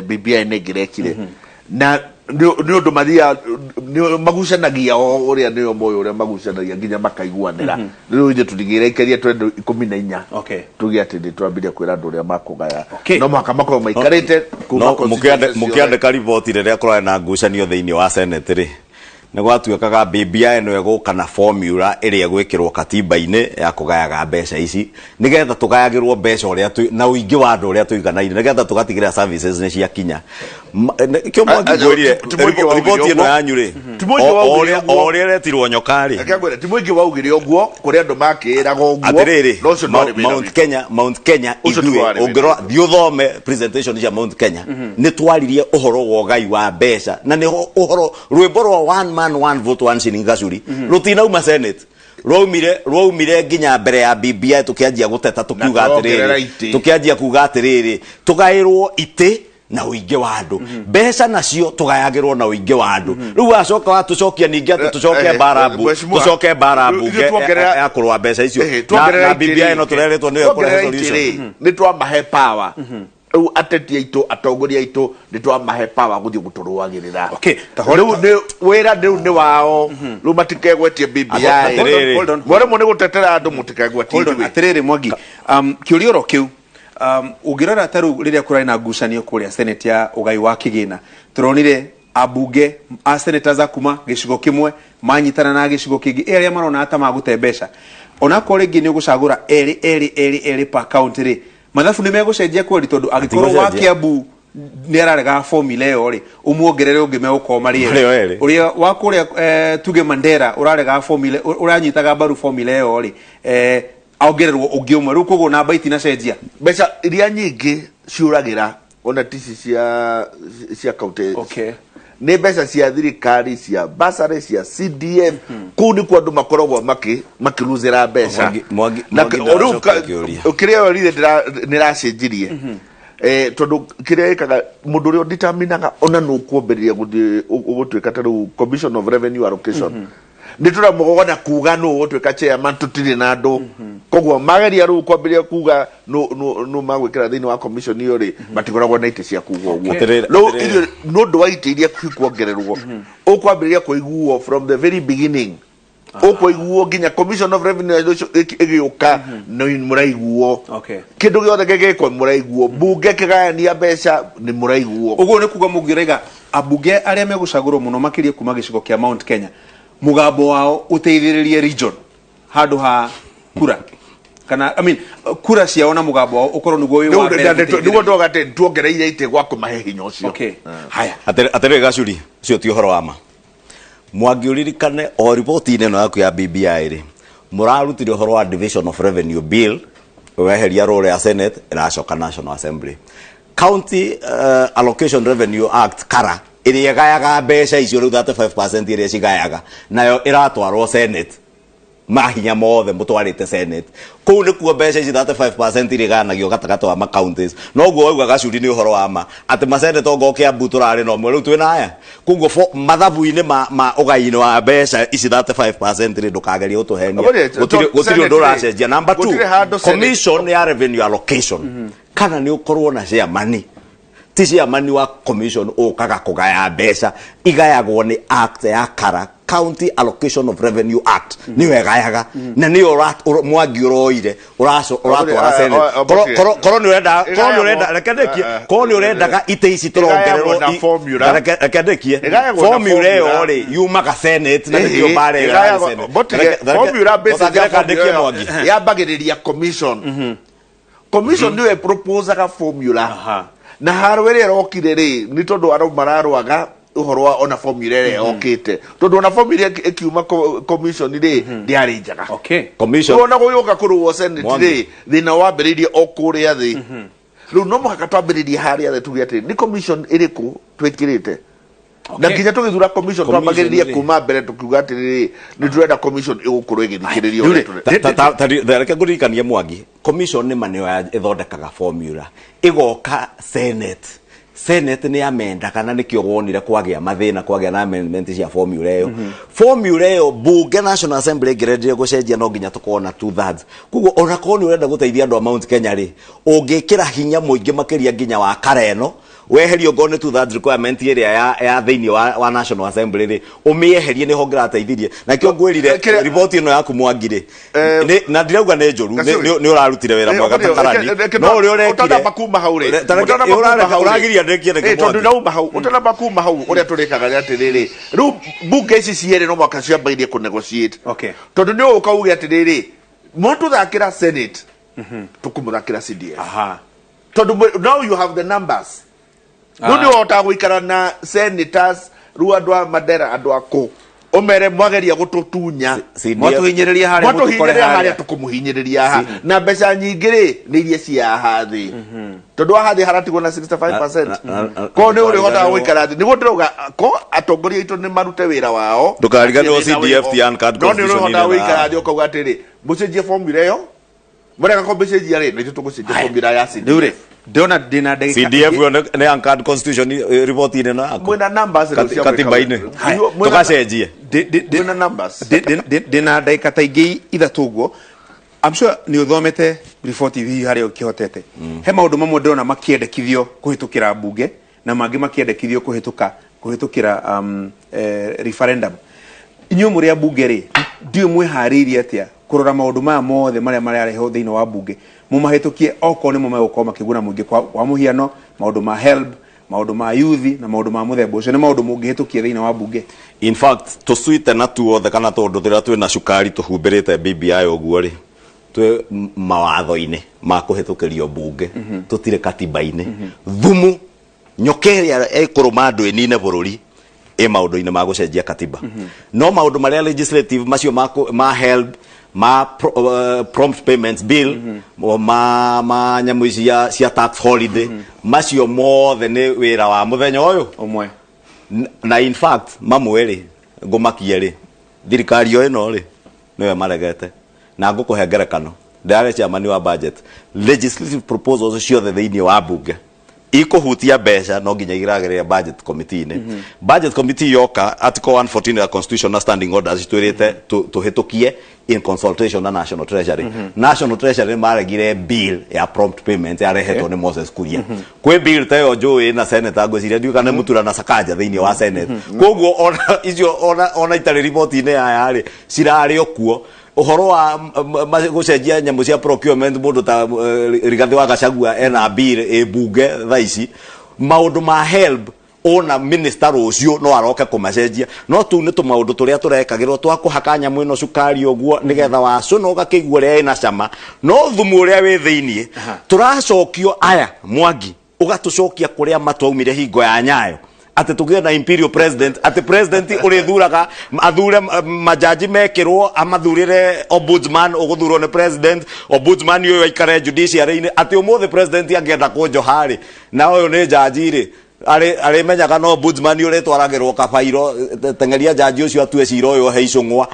BBI nĩ ĩngĩrekire, na nĩ ũndũ mathiaga magucanagia o ũrĩa nĩo moĩ ũrĩa magucanagia nginya makaiguanĩra. Rĩu ithuĩ tũtingĩrekeria twendũ 14 tuge atĩ nĩ twambirie kwĩra andũ ũrĩa makũgaya. No mũhaka makorwo maikarĩte kuma No constituencies ciothe. Mũkĩandĩka riboti, rĩrĩa kũrarĩ na ngucanio thĩinĩ wa Senate rĩ, nĩ gwatuĩkaga BBI ĩno ĩgũka na formula ĩrĩa ĩgwĩkĩrwo katiba-inĩ ya kũgayaga mbeca ici, nĩgetha tũgayagĩrwo mbeca ũrĩa na ũingĩ wa andũ ũrĩa tũiganaine, nĩgetha tũgatigĩrĩra services nĩ ciakinya. Kĩo Mwangi ngwĩrire Ti mũingĩ waugire riboti ĩno ũguo. yanyu rĩ Ti mũingĩ waugire ũguo. o ũrĩa ĩretirwo nyoka rĩ Reke ngwĩre, ti mũingĩ waugire ũguo kũrĩ andũ makĩĩraga ũguo atĩrĩrĩ no ũcio ndwarĩ wĩra Mount witũ. Kenya Mount Kenya Ũcio ithuĩ tiguo warĩ wĩra ũngĩrora thiĩ ũthome presentation cia Mount Kenya nĩ twaririe ũhoro wa ũgai wa mbeca na nĩho ũhoro rwĩmbo rwa one man one vote one shilling gacuri rũtinauma Senate rwaumire rwaumire nginya mbere ya BBI tukianjia guteta tukiuga Na tuongerera atiriri itĩ. tukianjia kuga atiriri tugairwo itĩ na ũingĩ wa andũ mbeca nacio tũgayagĩrwo na ũingĩ wa andũ rĩu wacoka watũcokia ningĩ atĩ tũcoke Eh, mbara eh, mbu Mheshimiwa, tũcoke mbara ithuĩ mbunge tuongerera- ya kũrũa mbeca icio Eh, na tuongerera na itĩ BBI rĩ, ĩno tũreretwo nĩyo ĩkũrehe tuongerera itĩ solution rĩ, nĩ twamahe power rĩu ateti aitũ atongoria aitũ nĩ twamahe power gũthiĩ gũtũrũagĩrĩra Okay, ta hold- rĩu nĩ wĩra rĩu nĩ wao rĩu matikegwetie BBI Atĩrĩrĩ. Hold on, hold on. mwaremwo nĩ gũtetera andũ mũtikegwetie Hold on, ithuĩ atĩrĩrĩ Mwangi kĩũria oro kĩu ũngĩrora ta rĩu rĩrĩa kũrarĩ na ngucanio kũrĩa senate ya ũgai wa kĩgĩna tũronire ambunge a senators a kuma gĩcigo kĩmwe manyitana na gĩcigo kĩngĩ ĩ arĩa marona ta magũte mbeca onakorwo rĩngĩ nĩ ũgũcagũra erĩ erĩ erĩ erĩ per county rĩ mathabu nĩ megũcenjia kweli tondũ angĩkorwo wa Matigũcenjia. Kiambu nĩ ararega formula ĩyo rĩ ũmuongerere ũngĩ megũkorwo marĩ Marĩ o erĩ. ũrĩa wa kũrĩa tuge Mandera ũrarega formula ũranyitaga mbaru formula ĩyo rĩ ongererwo ũngĩ ũmwe rĩu koguo namba itinacenjia mbeca iria nyingĩ ciũragĩra ona tici cia cia county Okay. nĩ mbeca cia thirikari cia basarĩ cia CDF kũu nĩkuo andũ makoragwo makĩruzĩra mbeca Mwangi- Na Mwangi rĩu ndaracoka kĩũria. kĩrĩa yorire nĩracenjirie tondũ kĩrĩa ĩkaga mũndũ ũrĩa ũdeterminaga ona nũ ũkwambĩrĩria gũthiĩ ũgũtuĩka ta rĩu commission of revenue allocation nĩ tũremagwo ona kuga nũ ũgũtuĩka chairman tũtirĩ na andũ koguo mageria rĩu kwambĩrĩria kuga nũ nũ magwĩkĩra thĩinĩ wa commission ĩyo rĩ matikoragwo na itĩ cia kuga ũguo Atĩrĩrĩ- rĩu atĩrĩrĩ. ithuĩ nĩ ũndũ wa itĩ iria kuongererwo ũkwambĩrĩria kũiguo from the very beginning ũkũiguo nginya commission of revenue allocation ĩgĩũka nĩ mũraiguo Okay. kĩndũ gĩothe gĩgĩkwo nĩ mũraiguo mbunge kĩgayania mbeca nĩ mũraiguo ũguo nĩ kuga mũngĩraiga ambunge arĩa megũcagũrwo mũno makĩria kuma gĩcigo kĩa Mount Kenya mũgambo wao ũteithĩrĩrie region handũ ha kura kana I mean, kura ciao na mũgambo wao ũkorwo nĩguo wĩ wa mbere nĩguo gũteithĩrĩria. ndoga atĩ tuongereire itĩ gwa kũmahe hinya ũcio Okay. Haya. Atĩrĩrĩ gacuri ũcio ti ũhoro wa ma Mwangi ũririkane o riboti-inĩ ĩno yaku ya BBI rĩ mũrarutire ũhoro wa division of revenue bill weheria role ya senate ĩracoka national assembly county allocation revenue act kara ĩrĩa ĩgayaga mbeca icio rĩu 35% ĩrĩa cigayaga nayo ĩratwarwo senate mahinya mothe mũtwarĩte senate kũu nĩkuo mbeca ici 35% irĩganagio gatagatĩ wa ma-counties noguo wauga gacuri nĩ ũhoro wa ma atĩ maseneta ongo Kĩambu tũrarĩ na ũmwe rĩu twĩna aya koguo mathabu-inĩ ma ũgai-inĩ wa mbeca ici 35% rĩ ndũkagerie gũtũhenia Gũtirĩ- gũtirĩ Senate ũndũ rĩ, ũracenjia number 2 gũtirĩ handũ Senate- commission ya revenue allocation kana nĩ ũkorwo na chairman ti chairman wa commission ũkaga kũgaya mbeca igayagwo nĩ act ya kara county allocation of revenue act nĩyo ĩgayaga na nĩyo Mwangi ũroire ũratwara senate korwo nĩ ũrenda korwo nĩ ũrenda reke ndĩkie korwo nĩ ũrendaga itĩ ici tũrongererwo Ĩgayagwo na formula. reke ndĩkie Ĩgayagwo na formula ĩyo formula. rĩ yumaga senate na nĩkĩo mbara ĩyo yarĩ Ĩgayagwo- senate Botige, formula basis ya reke ndĩkie formula Mwangi ĩyo yambagĩrĩria commission commission nĩyo ĩproposaga formula na haro ĩrĩa ĩrokire rĩ nĩ tondũ andũ mararwaga ũhoro wa ona formula ĩrĩa yokĩte tondũ ona formula ĩkiuma commission rĩ ndĩarĩ njega Okay. Commission ona gũgĩũka kũrũo senate Mwangi. rĩ thĩna wambĩrĩirie o kũrĩa thĩ rĩu no mũhaka twambĩrĩrie harĩa thĩ tuge atĩ nĩ commission ĩrĩkũ twĩkĩrĩte na nginya tũgĩthura commission Commission twambagĩrĩrie rĩ. kuma mbere tũkiuga atĩrĩrĩ nĩ tũrenda commission ĩgũkorwo ĩgĩthikĩrĩria ũrĩa tũrenda reke ngũririkanie Mwangi commission nĩ ma nĩyo ĩthondekaga formula ĩgoka senate senate nĩ amendaga na nĩkĩo wonire kwagĩa mathĩna kwagĩa na amendment cia formula ĩyo formula ĩyo bunge national assembly ĩngĩrendire gũcenjia no nginya tũkorwo na 2/3 koguo ona korwo nĩ ũrenda gũteithia andũ a Mount Kenya rĩ ũngĩkĩra hinya mũingĩ makĩria nginya wa kara ĩno weherie ongorwo nĩ 2/3 requirement ĩrĩa ya thĩinĩ wa National Assembly rĩ ũmĩeherie nĩho ngĩrateithirie na kĩo ngwĩrire Kĩrĩa- riboti ĩno yaku Mwangi rĩ na ndirauga nĩ njũru Gacuri. nĩ ũrarutire wĩra mwega ta karani no ũrĩa ũrekire ũtanamba kuma hau rĩ ũtanamba kuma hau rĩ. ũragiria ndĩkie Eh, tondũ ndauma hau ũtanamba kuma hau ũrĩa tũrĩkaga nĩ atĩrĩrĩ rĩu mbunge ici cierĩ no mwaka ciambairie kũ negotiate Okay. tondũ nĩ ũka uge atĩrĩrĩ mwatũthakĩra senate tũkũmũthakĩra CDF Aha. tondũ now you have the numbers Rĩu nĩ ũhotaga gũikara na senators rĩu andũ a Mandera andũ a kũ ũmere mwageria gũtũtunya CDF Mwatũhinyĩrĩria harĩa mũtũkore mwatũhinyĩrĩria harĩa. harĩa tũkũmũhinyĩrĩria haha na mbeca nyingĩ rĩ nĩ iria cia haha thĩ tondũ haha thĩ haratigwo na 65% ko nĩ ũrĩhotaga gũikara thĩ nĩguo ndĩrauga ko atongoria aitũ nĩ marute wĩra wao Ndũkariganĩrwo Atĩ thĩna CDF wĩho. ti uncut no nĩ constitution ũrĩhotaga ĩrĩ na- gũikara thĩ ũkauga atĩrĩ mũcenjie formula ĩyo mũrega kũmĩcenjia rĩ na ithuĩ tũgũcenjia formula ya Rĩu rĩ CDF ndĩrona ndĩna ndagĩka CDF yo nĩ uncut constitution riboti-inĩ na yaku mwĩna numbers rĩu cia gwĩka katiba-inĩ wĩra. Mwĩna- tũgacenjie mwĩna numbers ndĩna ndagĩka ta ingĩ ithatũ ũguo I'm sure nĩ ũthomete riboti hihi harĩa ũkĩhotete he maũndũ mamwe ndĩrona makĩendekithio kũhĩtũkĩra mbunge na mangĩ makĩendekithio kũhĩtũka kũhĩtũkĩra um, eh, referendum inyuĩ mũrĩ a mbunge rĩ ndiũĩ mwĩharĩirie atĩa kũrora maũndũ maya mothe marĩa mararehwo thĩinĩ wa mbunge mũmahĩtũkie okorwo nĩmo megũkorwo makĩguna mũingĩ kwa, kwa mũhiano maũndũ ma HELB maũndũ ma youth na maũndũ ma mũthemba ũcio nĩ maũndũ mũngĩhĩtũkia thĩinĩ wa mbunge in fact tũcuite na tuothe kana tũndũ tũrĩa twĩna cukari tũhumbĩrĩte BBI ũguo rĩ twĩ mawatho-inĩ ma kũhĩtũkĩrio mbunge tũtirĩ katiba-inĩ thumu nyoka ĩrĩa ĩkũrũma andũ ĩnine bũrũri ĩ maũndũ-inĩ ma gũcenjia katiba no maũndũ marĩa legislative macio ma, ma HELB ma pro, prompt payments bill ma, ma nyamũ ici cia, cia tax holiday macio mothe nĩ wĩra wa mũthenya ũyũ ũmwe na in fact mamwe rĩ ngũmakie rĩ thirikari o ĩno rĩ nĩwe maregete na ngũkũhe ngerekano ndĩrarĩ chairman wa budget legislative proposals ciothe thĩinĩ wa mbunge ikũhutia mbeca no nginya iragerera budget committee-inĩ budget committee yoka article 114 ya constitution na standing orders twĩrĩte tũhĩtũkie in consultation na national treasury national treasury nĩ maregire bill ya prompt payment yarehetwo nĩ Moses Kuria kwĩ bill ta ĩyo njũĩ na senator ngwĩciria ndiũĩ kana nĩ Mutura na Sakaja thĩinĩ wa senate koguo ona icio ona ona itarĩ riboti-inĩ yaya rĩ cirarĩ o kuo ũhoro wa gũcenjia nyamũ cia procurement mũndũ ta Rigathĩ wa Gachagua ena bill ĩ mbunge thaa ici maũndũ ma HELB ona minister rũciũ no aroke kũmacenjia no tũu nĩ tũmaũndũ tũrĩa tũrekagĩrwo twa kũhaka nyamũ ĩno cukari ũguo nĩgetha wacũna ũgakĩigua ũrĩa ĩna cama no thumu ũrĩa wĩ thĩiniĩ tũracokio aya Mwangi ũgatũcokia kũrĩa matwaumire hingo ya Nyayo atĩ tũgĩe na imperial president atĩ president ũrĩthuraga athure majaji mekĩrwo amathurĩre ombudsman ũgũthurwo nĩ president ombudsman ũyũ aikare judiciary-inĩ atĩ ũmũthĩ president angĩenda kũnjoha rĩ na ũyũ nĩ jaji rĩ arĩ arĩmenyaga no ombudsman ũrĩtwaragĩrwo kabairo teng'eria jaji ũcio atue cira ũyũ ohe icũng'wa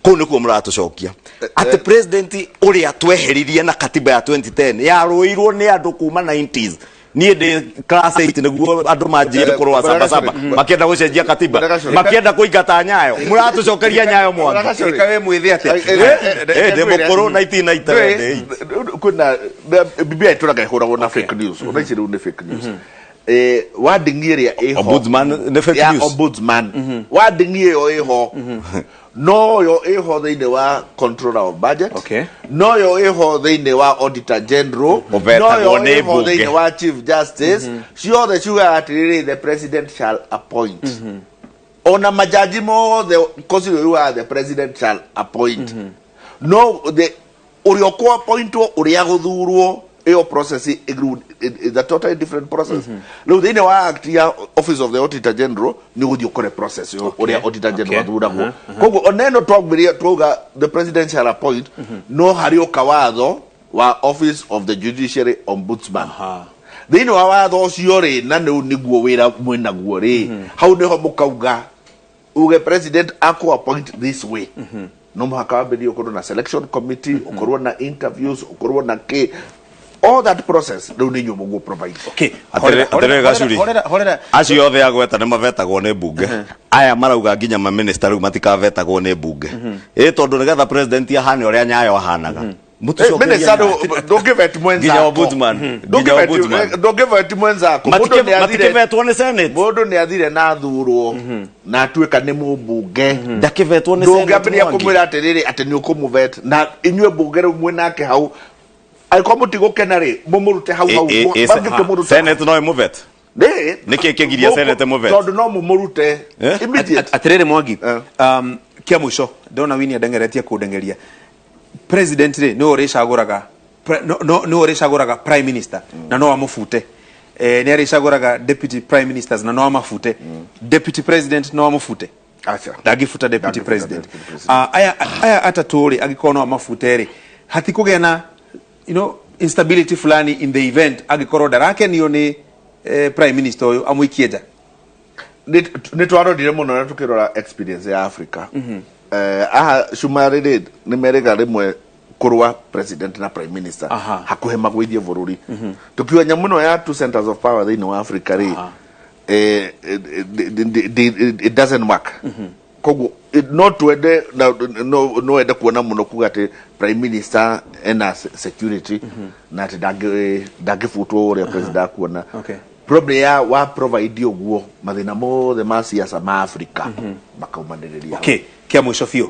kũu nĩkuo mũratũcokia atĩ president ũrĩa tweheririe na katiba ya 2010 yarũĩirwo nĩ andũ kuma 90s niĩ ndĩ class 8 nĩguo andũ manjie kũrũa saba saba makĩenda gũcenjia katiba makĩenda kũingata nyayo mũratũcokeria nyayo mwangi Rika wĩ mwĩthĩ atĩa ndĩ mũkũrũ 1998 kwĩna bibia ĩtũraga ĩhũragwo na fake news ona ici rĩu nĩ fake news wording ĩrĩa ĩho Ombudsman nĩ fake ya news. ombudsman wording ĩyo ĩho noyo ĩho thĩinĩ wa controller of budget Okay. noyo ĩho thĩinĩ wa auditor general Ũvetagwo noyo nĩ ĩho mbunge. thĩinĩ wa chief justice ciothe ciugaga atĩrĩrĩ the president shall appoint ona majaji mothe constitution yugaga the president shall appoint no the ũrĩa ũkũ-appointwo ũrĩa gũthurwo ĩyo process is a totally different process rĩu thĩinĩ wa act ya office of the auditor general nĩ ũgũthiĩ ũkore process ĩyo ũrĩa auditor general athuragwo koguo ona ĩno twaumirie twauga the president shall appoint no harĩ ũka watho wa office of the judiciary ombudsman thĩinĩ wa watho ũcio rĩ na nĩu nĩguo wĩra mwĩnaguo rĩ hau nĩho mũkauga uge president akũ appoint this way no mũhaka wambĩrĩrie ũkorwo na selection committee ũkorwo na interviews ũkorwo na kĩ all that process rĩu nĩ inyuĩ mũguo provide Okay. Atĩrĩrĩ Gacuri Horera, horera. acio othe agweta nĩ mavetagwo nĩ mbunge aya marauga nginya maminista rĩu matikavetagwo nĩ mbunge ĩ tondũ nĩgetha president ahane ũrĩa nyayo ahanaga Mũtũcokerie Minister Nyayo. ndũngĩvet Nginya mwenzako ombudsman. Nginya ombudsman. ndũngĩvet mwenzako Mũndũ nĩ athire- Matikĩvetwo nĩ senate mũndũ nĩ athire na athurwo na atuĩka nĩ mũmbunge ndakĩvetwo nĩ senate ndũngĩambĩrĩria Mwangi. kũmwĩra atĩrĩrĩ atĩ nĩ ũkũmũvet na inyuĩ mbunge rĩu mwĩ nake hau angĩkorwo mũtigũkena rĩ mũmũrute hau hau mangĩkĩmũruta senate no ĩmũvet Nĩ- Nĩkĩ kĩgiria Senate ĩmũvet? tondũ no mũmũrute Eh? immediate Atĩrĩrĩ Mwangi, Eh. kĩa mũico ndona Winnie andengeretie kũndengeria president rĩ nĩwe ũrĩcagũraga nĩwe ũrĩcagũraga prime minister na no amũbute Nĩ arĩcagũraga deputy prime ministers na no amabute, deputy president no amũbute? Aca. Ndangĩbuta deputy Ndangĩbuta president. Deputy president. Aya atatũ rĩ, angĩkorwo no amabute rĩ, hatikũgĩa na instability fulani in the event angĩkorwo ndarakenio nĩ prime minister ũyũ, amũikie nja? Nĩ twarorire mũno na tũkĩrora experience ya Africa. Aha cumarĩ rĩ, nĩ merĩga rĩmwe kũrũa president na prime minister hakuhĩ magũithie bũrũri. Tũkiuga nyamũ ĩno ya two centers of power thĩinĩ wa Africa rĩ, it doesn't work. Koguo no twende na no wende kuona mũno kuga atĩ prime minister ena security na atĩ ndangĩbutwo ũrĩa president akuona. Problem ya wa provide ũguo, mathĩna mothe ma siasa ma Africa makaumanĩrĩria. Okay, kia mũico biũ,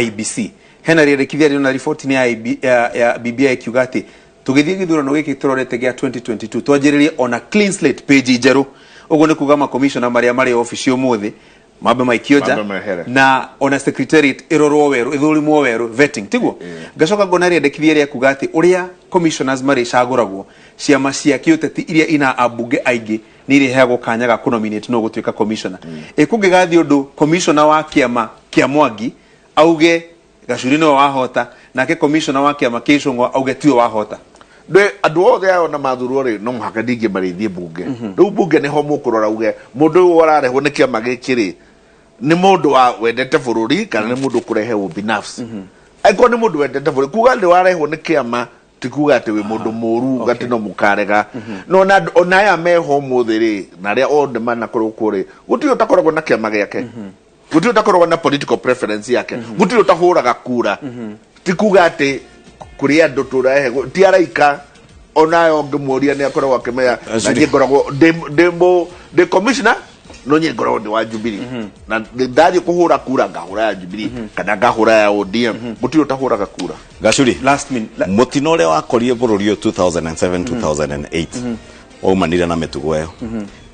IEBC, hena rĩendekithia rĩona riboti-inĩ ya, IB, ya BBI ikiuga atĩ tũgĩthiĩ gĩthurano gĩkĩ tũrorete gĩa 2022 twanjĩrĩrie ona clean slate, page njerũ. Ũguo nĩ kuga makomishona marĩa marĩ obici ũmũthĩ mambe maikio nja. Mambe mehere. Na ona secretariat ĩrorwo werũ, ĩthũrimwo werũ, vetting, tiguo? Ngacoka ngona rĩendekithia rĩa kuga atĩ ũrĩa commissioners marĩcagũragwo, ciama cia kĩũteti iria ina ambunge aingĩ nĩ irĩheagwo kanya ga kũnominate no gũtuĩka commissioner. Ĩ kũngĩgathiĩ ũndũ commissioner wa kĩama kĩa Mwangi auge Gacuri nĩwe wahota, nake commissioner wa kĩama kĩa Icũng'wa auge tiwe wahota? Ndĩ andũ othe aya ona mathurwo rĩ, no mũhaka ningĩ marĩthiĩ bunge. Rĩu bunge nĩho mũkũrora uge mũndũ ũyũ ũrarehwo nĩ kĩama gĩkĩ rĩ, nĩ mũndũ wa wendete bũrũri kana nĩ mũndũ ũkũrehe ubinafsi. Angĩkorwo nĩ mũndũ wendete bũrũri, kuga nĩ warehwo nĩ kĩama ti kuga atĩ wĩ mũndũ mũru atĩ no mũkarega. No ona ona aya meho ũmũthĩ rĩ, na arĩa othe manakorwo kuo rĩ, gũtirĩ ũtakoragwo na kĩama gĩake, gũtirĩ ũtakoragwo na political preference yake, gũtirĩ ũtahũraga kura. Ti kuga atĩ kũrĩ andũ tũrehe ti araika. Onayo ngĩmũria nĩ akoragwo akĩmenya na niĩ ngoragwo ndĩ commissioner, no niĩ ngoragwo ndĩ wa Jubilee na ndathiĩ kũhũra kura ngahũra ya Jubilee kana ngahũra ya ODM. Gũtirĩ ũtahũraga kura. Gacuri. Last minute. Mũtino ũrĩa wakorire bũrũri ũyũ 2007 2008 waumanire na mĩtugo ĩyo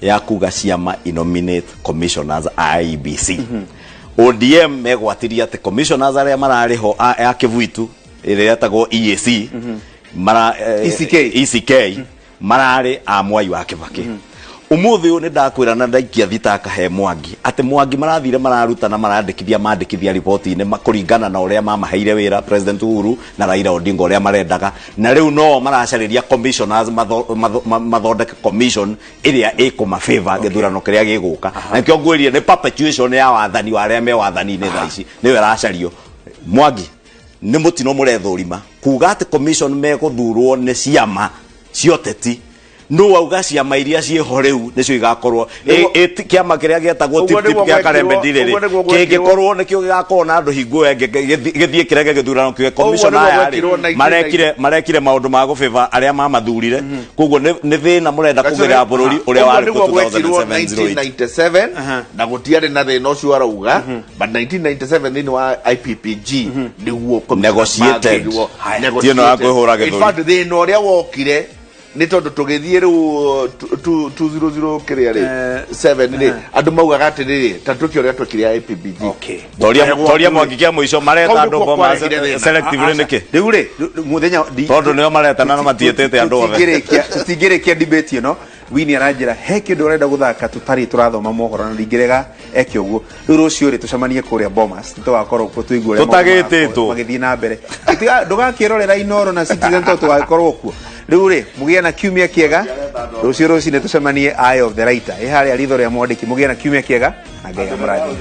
ya kuga ciama inominate commissioners a IEBC. ODM megwatirie atĩ commissioners arĩa mararĩ ho a Kĩbuitu ĩrĩa yetagwo EAC mara, ECK. ECK mararĩ a Mwai wa Kĩbakĩ. Ũmũthĩ ũyũ nĩ ndakwĩra na ndaikia thitaka he Mwangi atĩ Mwangi marathire mararuta na marandĩkithia mandĩkithia riboti-inĩ kũringana na ũrĩa mamaheire wĩra President Uhuru na Raila Odinga ũrĩa marendaga, na rĩu no maracarĩria commissioners mathondeke commission ĩrĩa ĩkũma favor gĩthurano kĩrĩa gĩgũka. Na nĩkĩo ngwĩrire nĩ perpetuation ya wathani wa arĩa me wathani-inĩ thaa ici nĩyo ĩracario. Mwangi nĩ mũtino mũrethũrima kuga atĩ commission megũthurwo nĩ ciama cia ũteti. No wauga ciama iria ciĩho rĩu nĩcio igakorwo. Kĩama kĩrĩa gĩetagwo Ũguo tip tip nĩguo gĩa gwekirwo- Karembe Ndirĩ ũguo nĩguo gwekirwo. kĩngĩkorwo nĩkĩo gĩgakorwo na andũ hingo ĩyo ĩngĩ gĩthiĩ kĩrege gĩthurano kĩo commissioner nĩguo aya rĩ, gwekirwo 1990. marekire maũndũ ma gũbĩba arĩa mamathurire. Koguo nĩ thĩna mũrenda kũgĩra bũrũri ũrĩa Ũguo warĩ kuo nĩguo gwekirwo 2007 1997 na gũtiarĩ na thĩna ũcio arauga, but 1997 thĩinĩ wa IPPG nĩguo commissioner Negotiated. mathurwo. Ti ĩno ya kwĩhũra In gĩthũri. fact, thĩna ũrĩa wokire nĩ tondũ tũgĩthiĩ rĩu 200 kĩrĩa rĩ 7 rĩ, andũ maugaga atĩrĩrĩ, ta twĩke ũrĩa twekire IPPG. Toria Mwangi kĩa mũico mareta Kau andũ nĩkuo ngoma kwarehire thĩna. selectively nĩkĩ? Rĩu rĩ, mũthenya Tondũ nĩo maretana na matiĩtĩte andũ othe. Tũtingĩrĩkia debate ĩno. Wini aranjĩra he kĩndũ arenda gũthaka tũtarĩ tũrathoma mohoro na ndingĩrega eke ũguo. Rĩu rũciũ rĩ, tũcemanie kũrĩa Bomas, nĩtũgakorwo kuo tũigue ũrĩa maũndũ Tũtagĩtĩtwo. magakorwo magĩthiĩ na mbere. Ndũgakĩrorera Inoro na Citizen tondũ tũgagĩkorwo kuo. Rĩu rĩ, mũgĩe na kiumia kĩega. Rũciũ rũcinĩ tũcemanie Eye of the Writer ĩ harĩa ritho rĩa mwandĩki. Mũgĩe na kiumia kĩega na Ngai amũrathime.